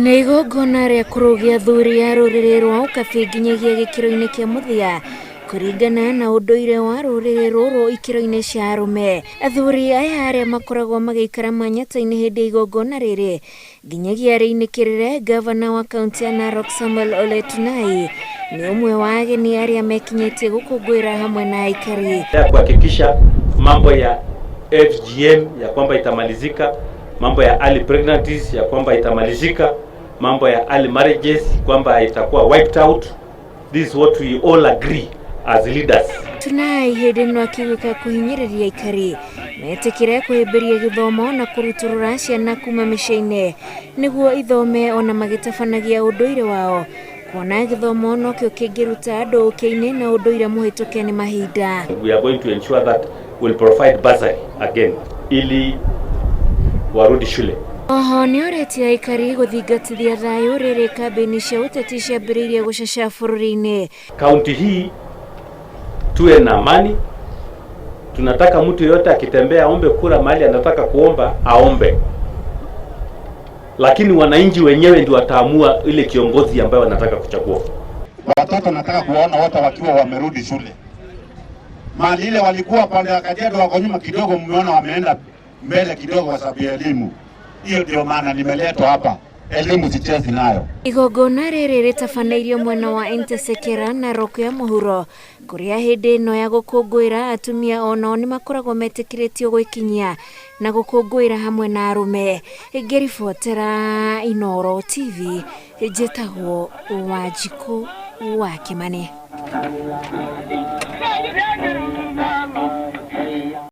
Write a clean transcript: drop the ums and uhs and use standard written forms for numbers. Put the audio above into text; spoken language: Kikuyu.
Nĩ igongona rĩa kũrũgia athuri a rũrĩrĩ rwa Ũkabi nginyagia gĩkĩro-inĩ kĩa mũthia kũringana na ũndũire wa rũrĩrĩ rũrũ ikĩro-inĩ cia arũme. Athuri aya arĩa makoragwo magĩikara manyata-inĩ hĩndĩ ya igongona rĩrĩ nginyagia rĩinĩkĩrĩre, gavana wa kaunti ya Narok Samuel Ole Tunai nĩ ũmwe wa ageni arĩa mekinyĩtie gũkũngũĩra hamwe na aikari. Ya kuhakikisha mambo ya FGM ya kwamba itamalizika, mambo ya early pregnancies ya kwamba itamalizika, mambo ya early marriages kwamba itakuwa wiped out. This is what we all agree as leaders. Tunai hĩndĩ ĩno akĩgwĩka kũhinyĩrĩria aikari metĩkĩre kũhĩmbĩria gĩthomo na kũrutũrũra ciana kuma mĩciĩ-inĩ nĩguo ithome ona magĩtabanagia ũndũire wao, kuona gĩthomo nokĩo kĩngĩruta andũ ũkĩa-inĩ na ũndũire mũhĩtũke nĩ mahinda. We are going to ensure that we'll provide bursary again ili warudi shule. Oho nĩ orĩtie aikari gũthingatithia thayũ rĩrĩ kambĩini cia ũteti ciambĩrĩirie gũcaca bũrũri-inĩ. Kaunti hii tuwe na amani. Tunataka mtu yeyote akitembea aombe kura mahali anataka kuomba aombe, lakini wananchi wenyewe ndio wataamua ile kiongozi ambayo wanataka kuchagua. Watoto nataka kuwaona wote wakiwa wamerudi shule. Mali ile walikuwa pande ya Kajiado wako nyuma kidogo, mmeona wameenda mbele kidogo kwa sababu ya elimu. Hiyo ndio maana nimeletwa hapa, elimu sichezi nayo. Igongona rĩrĩ rĩtabanĩirio mwena wa Entesekera, Narok ya mũhuro, kũrĩa hĩndĩ ĩno ya gũkũngũĩra atumia onao nĩ makoragwo metĩkĩrĩtio gwĩkinyia na gũkũngũĩra hamwe na arũme. Ngĩribotera Inooro TV, njĩtagwo Wanjikũ wa Kĩmani.